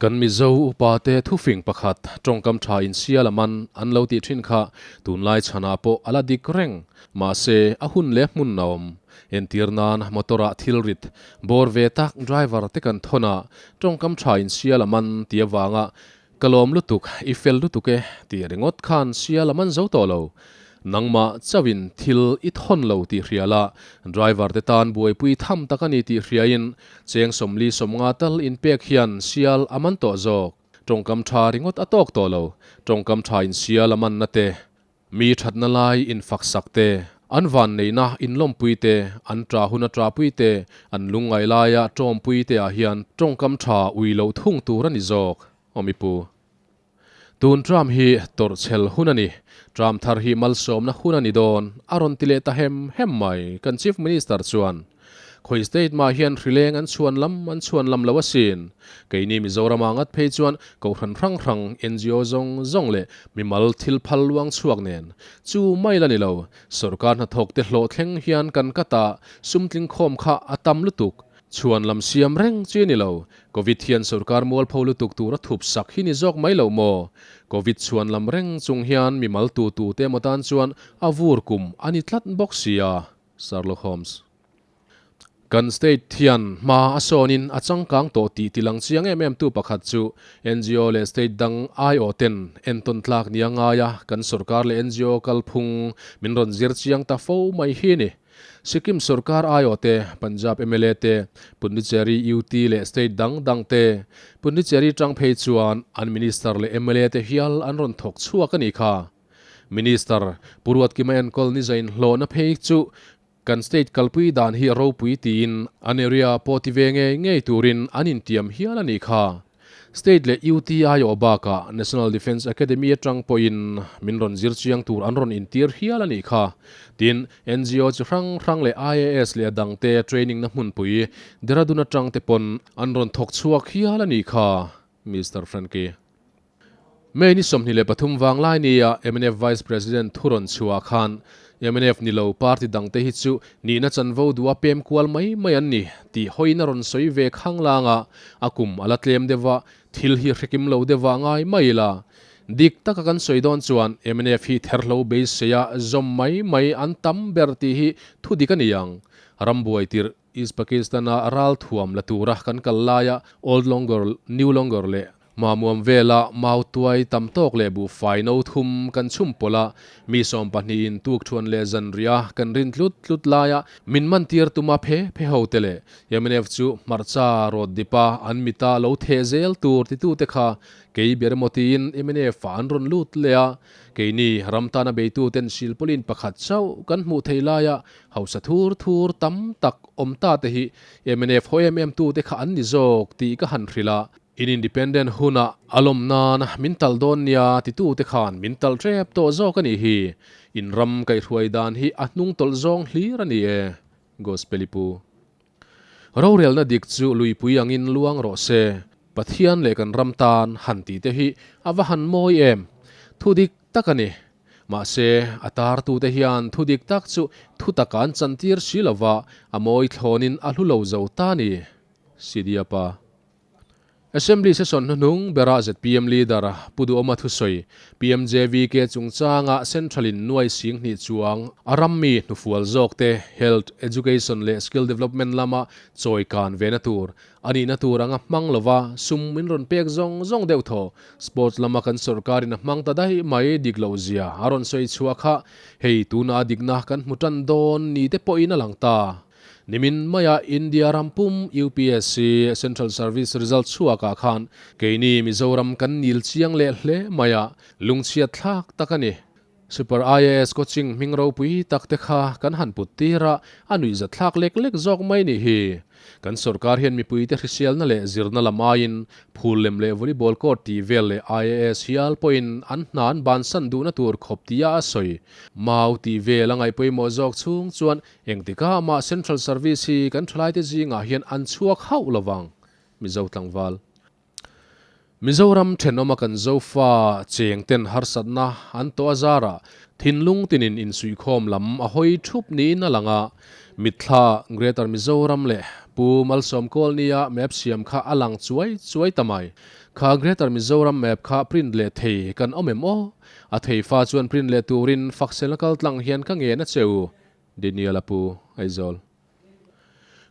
Kan Mizo upa te thufing pakhat tawngkam tha in sial a man an lo tih thin kha tunlai chhanah pawh a la dik reng. Mahse, a hun leh hmun a awm. Entir nan motor ah thil rit bawr ve tak driver te kan thawn a, tawngkam tha in sial a man tih avanga ka lawm lutuk, i fel lutuk e tih ringawt khan sial a man zo tawh lo. Nangmah chauhin thil i thawn lo tih hria la, driver te tan buaipui tham tak a ni tih hriain cheng 40 50 tal inpek hian sial a man tawh zawk. Tawngkam tha ringawt a tawk tawh lo, tawngkam tha in sial a manna te, Mi thatna lai infak sak te, an vanneihna inlawmpui te, an ṭah huna ṭahpui te, an lungngaih laia ṭawmpui te ah hian ṭawngkam ṭha ui loh thung tur a ni zawk, aw mi pu. Tun ṭam hi tawrhchhel hun a ni, ṭam thar hi malsawmna hun a ni dawn, a rawn ti leh ta hem hem mai, kan Chief Minister chuan. Khawi state mah hian hrileng an chhuan lam an chhuan lam lo asin. Keini Mizoram ah ngat phei chuan Kohhran hrang hrang, NGO zawng zawng leh mimal thil phal luang chhuak nen. Chu mai la ni lo, sorkar hnathawk te hlawh thleng hian kan kat ah sum tling khawm kha a tam lutuk. Chhuan lam siam reng chi a ni lo. Covid hian sorkar mualpho lutuk tur a thup sak hi ni zawk mai lo maw? Covid chhuan lam reng chung hian mimal tu tu te emaw tan chuan a vur kum a ni tlat bawk sia. Sherlock Holmes. Kan state hian hma a sawnin a changkang tawh tih tilang chiang em em tu pakhat chu NGO leh state dang aiawh ten entawn tlak nia ngaia kan sorkar leh NGO kalphung min rawn zir chiang ta fo mai hi ni. Sikkim sorkar aiawh te, Punjab mla te, Pondicherry UT leh state dang dang te, Pondicherry tang phei chuan an minister leh mla te hial an rawn thawk chhuak a nih kha. Minister Pu Ruatkima enkawl ni zain hlawhna phei chu kan state kalpui dan hi ropui tiin an area pawh ti ve ngei ngei turin an intiam hial a nih kha. State leh UTI awh bakah National Defence Academy atang pawhin min rawn zir chiang tur an rawn intir hial a nih kha. Tin, NGO chi hrang hrang leh IAS leh a dangte training na hmunpui Dehradun atang te pawn an rawn thawk chhuak hial a nih kha. Mister Frankie. May ni 23 vang lai nia mnf Vice President thu rawn chhuah khan mnf ni lo party dangte hi chu nihna chanvo duha pem kual mai mai an ni tih hawiin a rawn sawi ve khang lang a, a kum a la tlem deuh a, thil hi hrekim lo deuh ah ngai mai ila. Dik taka kan sawi dawn chuan mnf hi therhlo beiseia zawm mai mai an tam ber tih hi thu dik a ni ang. Rambuai tirh East Pakistan-a ralthuam la tura kan kal laia Old Longer, New Longer leh Mamuam vela mau tuai tam tawk leh buhfai no thum kan chhum pawlh a, mi 20 in tukthuan leh zanriah kan rin tlut tlut laia min man tir tuma phe phe ho te leh mnf chu hmarcha rawt dipa an mita lo theh zel tur titute kha kei ber emaw tiin mnf ah an rawn lut leh a, keini ram tana beituten silpawlin pakhat chauh kan hmuh thei laia Hausa thur thur tam tak awm ta te hi mnf haw em em tu te kha an ni zawk tih ka han hrilh a. In independent hunah a lawm nan min talh dawn nia titu te khan min talh tep tawh zawk a nih hi. In ram kaihhruai dan hi a hnung tawlh zawng hlir a ni e. Gospel-i pu. Rorelna dik chu luipui angin luang rawh se. Pathian leh kan ram tan han tih te hi a va han mawi em. Thu dik tak a ni. Mahse, a tartute hian thu dik tak chu thu taka an chantir si lova, a mawi thlawnin a hlu lo zo ta a ni, Sidia pa. Assembly session hnuhnung berah zpm leader Pu Duhawma thusawi, PMJVK chungchanga Central-in nuai 2000 chuang a rammi hnufual zawkte Health, Education leh Skill Development lama chawi kan vena tur A nihna tur anga hmang lova sum min rawn pek zawng zawng deuh thaw. Sports lama kan sorkarin a hmang ta daih mai dik loh zia a rawn sawi chhuah kha hei tuna a dikna kan hmu tan dawn ni te pawhin a lang ta. Nimin maia India ram pum UPSC Central Service result chhuakah khan keini Mizoram kan nil chiang leh hle mai a, lungchhiat thlak tak a ni. Super IAS coaching hming ropui tak te kha kan han put tir a, a nuihzat thlak lek lek zawk mai nih hi. Kan sorkar hian mipuite hriselna leh zirna lam aiin phul lem leh volleyball court tih vel leh IAS hial pawhin an hna an bansan duhna tur khawp tia a sawi. Mau tih vel a ngaihpawimawh zawk chhung chuan engtikah mah Central Service hi kan thalaite zingah hian an chhuak hauh lovang. Mizo tlangval. Mizoram thenawma kan Zofa cheng ten harsatna an tawh a zarah thinlung tinin insuihkhawm lam a hawi thup niin a lang a, mitthla Greater Mizoram leh. Pu Malsawm Kawlnia map siam kha a lang chuai chuai ta mai. Kha Greater Mizoram map kha print leh thei kan awm em aw? A thei fa chuan print leh turin Fakselna kal tlang hian ka ngen a che u. Daniel a pu, Aizawl.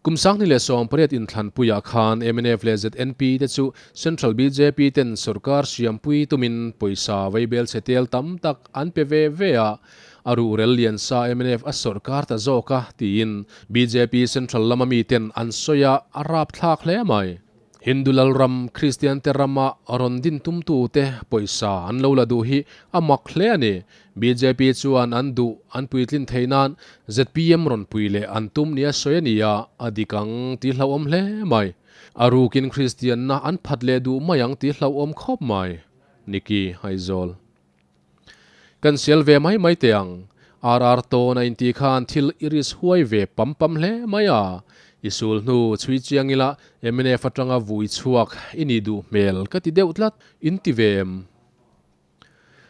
Kum 2018 inthlanpuiah khan mnf leh ZNP te chu Central bjp ten sorkar siampui tumin pawisa vaibel chhe tel tam tak an pe ve ve a, a ruhrel lian sa mnf a sorkar ta zawk a tiin bjp Central lama miten an sawi a, a rapthlak hle mai. Hindu lalram, Kristian te rama rawn din tumtute pawisa an lo la duh hi a mak hle a ni. Bjp chuan an duh an puitlin theih nan zpm rawn pui leh an tum nia sawi a ni a, a dik ang tih hlauhawm hle mai. A rukin Kristianna an phat leh duh mai ang tih hlauhawm khawp mai. Niki Aizawl. Kan sial ve mai mai teh ang. RR tawn a intih khan thil i risk huai ve pam pam hle mai a. I sul hnu chhui chiang ila mnf atanga vui chhuak i nih duh hmel ka ti deuh tlat, in ti ve em?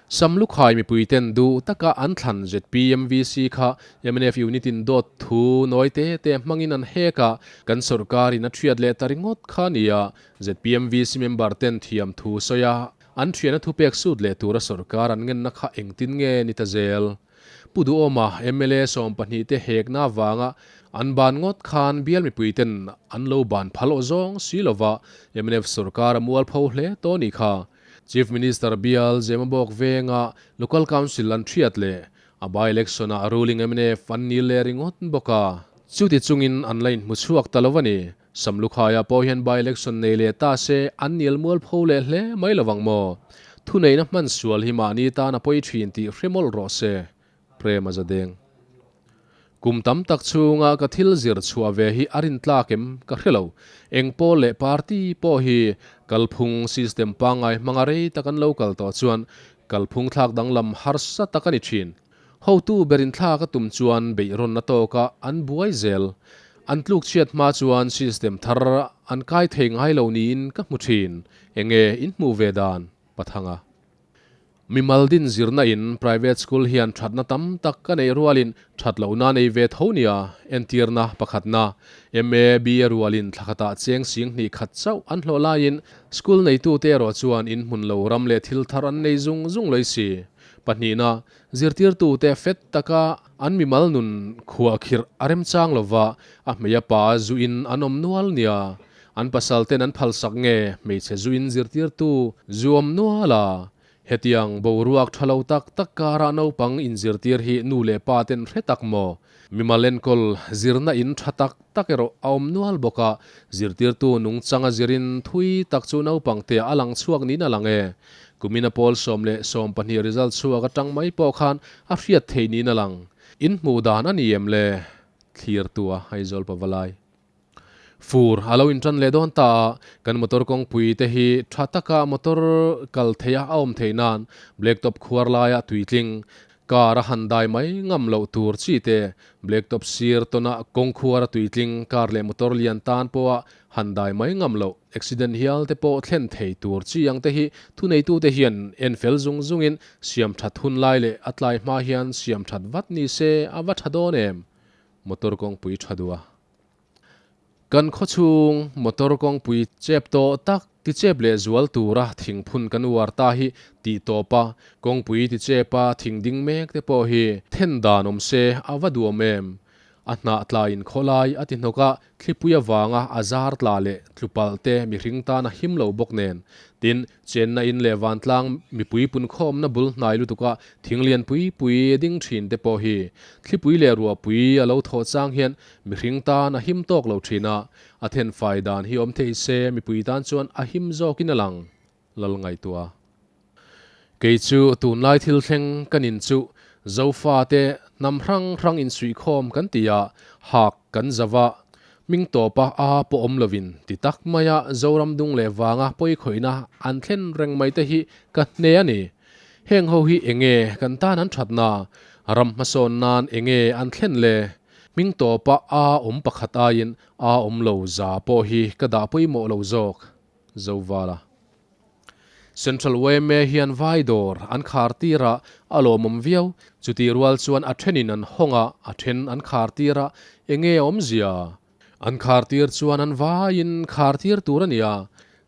Sam Lukhai mipui ten duh taka an thlan ZPMVC kha mnf unit in dawt thu nawi te te hmangin an hek a, kan sorkar in a thiat leh ta ringawt kha nia. ZPMVC member ten thiam thu sawi a. An thiana thupek sut leh tura sorkar an ngenna kha engtin nge ni ta zel? Pu Duhawma mla 12 te hekna avanga an ban ngawt khan bial mipui ten an lo ban phal aw zawng si lova mnf sorkar a mualpho hle tawh ni kha. Chief Minister bial Zemabawk venga Local Council an thiat leh a by election ah ruling mnf an nil leh ringawt bawk a. Chuti chungin an la inhmu chhuak ta lo a ni. Samlukhaiah pawh hian by-election nei leh ta se an nial mual pho leh hle mai lovang maw? Thuneihna hman sual hi mahni tan a pawi thin tih hre mawlh rawh se, Prem a za deng. Kum tam tak chhunga ka thil zir chhuah ve hi a rintlak em ka hre lo. Eng pawl leh party pawh hi kalphung system pangngai hmanga rei tak an lo kal tawh chuan kalphung thlak danglam harsa tak a ni thin. Hotu berin thlak a tum chuan beihrawnna tawkah an buai zel. An tluk chhiat hma chuan system thar an kai thei ngai lo niin ka hmu thin. Enge in hmuh ve dan? Pathanga. Mimal din zirna in private school hian thatna tam tak ka neih rualin that lohna nei ve tho nia entirna pakhatna MA, BA rualin thlakhatah cheng sing hnih khat chauh an hlawh laiin school neitute erawh chuan in hmun lo ram leh thil thar an nei zung zung lawih si. Pahnihna, zirtirtute fet taka an mimal nun khuah khirh a remchang lova, a hmei a pa zuin an awm nual nia. An pasalten an phalsak nge hmeichhe zuin zirtirtu zu awm nual a? Hetiang boruak tha lo tak tak karah naupang inzirtir hi nu leh pa ten hre tak maw? Mimal enkawl zirna in tha tak tak erawh a awm nual bawk a, zirtirtu nungchanga zirin thui tak chu naupang te a lang chhuak niin a lang e. Kumina pawl 10 le 12 result chhuak atang mai pawh khan a hriat theih niin a lang. In hmuh dan a ni em le? Thlir tu a Aizawl Pavalai. Fur a lo intan leh dawn ta a, kan motor kawngpui te hi tha taka motor kal theih a awm theih nan blacktop khuar laia tuitling car a han dai mai ngam loh tur chi te, blacktop sir tawna kawng khuar a tuitling car leh motor lian tan pawha han dai mai ngam loh accident hial te pawh thlen thei tur chi ang te hi thuneitute hian en fel zung zungin siam that hun lai leh a tlai hma hian siam that vat ni se a va tha dawn em? Motor kawngpui tha duh a. Kan khawchhung motor kawngpui chep tawh tak tichep leh zual tura thingphun kan uar ta hi tih tawp a, kawngpui tichep a thing ding mek te pawh hi then dan awm se a va duhawm em? A hnah tla in khawlai a ti hnawk a, thlipui avanga a zar tla leh tlupalh te mihring tan a him lo bawk nen. Tin, Chenna in leh vantlang mipui punkhawmna bul hnai lutuka thing lian pui pui ding thin te pawh hi thlipui leh ruahpui a lo thawh chang hian mihring tan a him tawk lo thin a, a thenfai dan hi awm thei se mipui tan chuan a him zawkin a lang lal ngaihtuah. Kei chu tunlai thil thleng ka nin chu Zofate hnam hrang hrang insuihkhawm kan ti a, hak kan zava Hming tawpa a pawh awm lovin ti tak maia Zoram dung leh vanga pawikhawihna an thlen reng mai te hi ka hne a ni. Heng ho hi enge kan tan an thatna, ram hmasawn nan enge an thlen le? Hming tawpa a awm pakhat aiin a awm lo za pawh hi ka dah pawimawh lo zawk. Zovala. Central yma hian vai dawr an khar tir a, a lawmawm viau. Chutih rual chuan a thenin an hawng a, a then an khar tir a, enge a awmzia? An khar tir chuan an vaiin khar tir tur a ni a,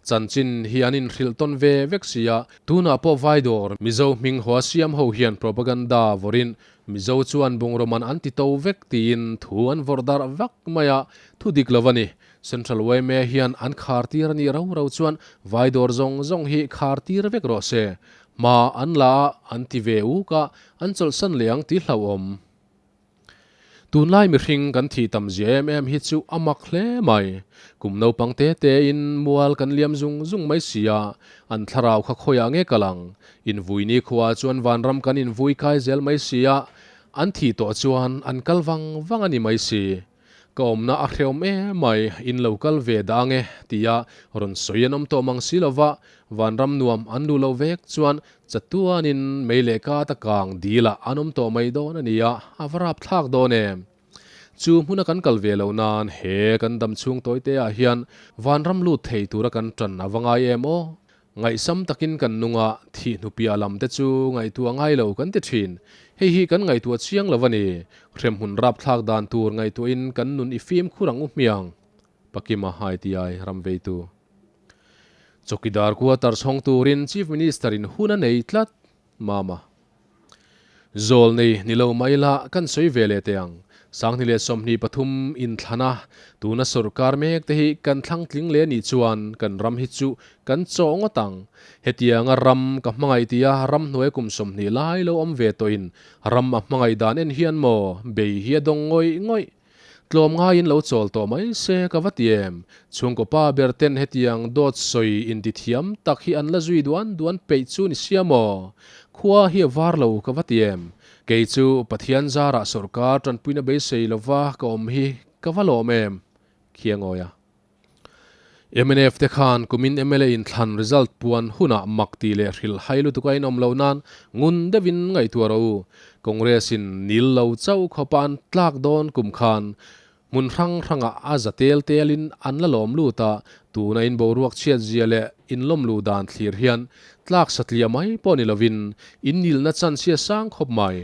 chanchin hi an inhrilh tawn ve vek si a, tunah pawh vai dawr Mizo hming haw siam ho hian propaganda vawrhin Mizo chuan bungraw man an ti to vek tiin thu an vawrh darh vak mai a, thu dik lo a ni. Central yma hian an khar tir a nih rau rau chuan vai dawr zawng zawng hi khar tir vek rawh se. Hma an la a, an ti ve uk a, an chawlhsan leh ang tih hlauhawm. Tunlai mihring kan thih tam zia em em hi chu a mak hle mai. Kum naupang te tein mual kan liam zung zung mai si a, an thlarau kha khawiah nge kal ang? Invui ni khuaah chuan vanram kan invui kai zel mai si a, an thih tawh chuan an kal vang vang a ni mai si. Ka awmna a hrehawm em mai, in lo kal ve dah ange, tia rawn sawi an awm tawh mang si lova, vanram nuam an luh loh vek chuan chatuanin mei leh kat a kang dilah an awm tawh mai dawn a ni a, a va rap thlak dawn em. Chu hmuna kan kal ve loh nan he kan dam chhung tawi te ah hian vanram lut thei tura kan tan a va ngai em aw? Ngaihsam takin kan nung a, thih hnupiah lam te chu ngaihtuah ngai lo kan ti thin. Hei hi kan ngaihtuah chiang lo a ni. Hremhmun rapthlak dan tur ngaihtuahin kan nun i fimkhur ang u hmiang. Pakima ITI ram veitu. Chawkidar quarters hawng turin Chief Minister in hun a nei tlat. Mama. Zawl nei ni lo mai la kan sawi ve leh teh ang. 2023 inthlan a, tuna sorkar mek te hi kan thlang tling leh anih chuan kan ram hi chu kan chawh ngawt ang. Hetianga ram ka hmangaih tia ram hnuai kum 20 lai lo awm ve tawhin ram a hmangaih dan en hian maw bei hi a dawng ngawih ngawih. Tlawm ngaiin lo chawl tawh mai se ka va ti em? Chhungkaw pa ber ten hetiang dawt sawi inti thiam tak hi an la zui duan duan peih chu ni sia maw? Khua hi a var lo ka va ti em? Kei chu Pathian zarah sawrkar tanpuina beisei lova ka awm hi ka va lawm em? Khiangawi a. Mnf te khan kumin mla inthlan result puan hunah mak tih leh hrilh hai lutuk a inawm loh nan ngun deuhin ngaihtuah rawh u. Congress in nil lo chauh khawpa an tlak dawn kum khan hmun hrang hrangah a za tel telin an la lawm lut a, tuna in boruak chhiat zia leh inlawm luh dan thlir hian tlak satliah mai pawh ni lovin in nilna chance hi a sang khawp mai.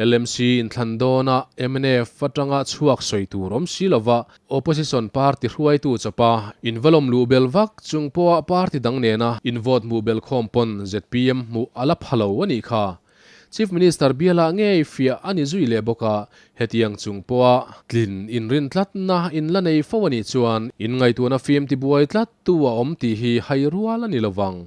LMC inthlan dawna mnf atanga chhuak sawi tur awm si lova Opposition party hruaitu chawpa invalawm luh bel vak chung pawha party dang nena in vote hmuh bel khawm pawn zpm hmuh a la pha lo a nih kha. Chief Minister bialah ngei fiah a ni zui leh bawk a, hetiang chung pawha tlin inrin tlatna in la nei fo a nih chuan in ngaihtuahna fim tibuai tlattu a awm tih hi hai rual a ni lovang.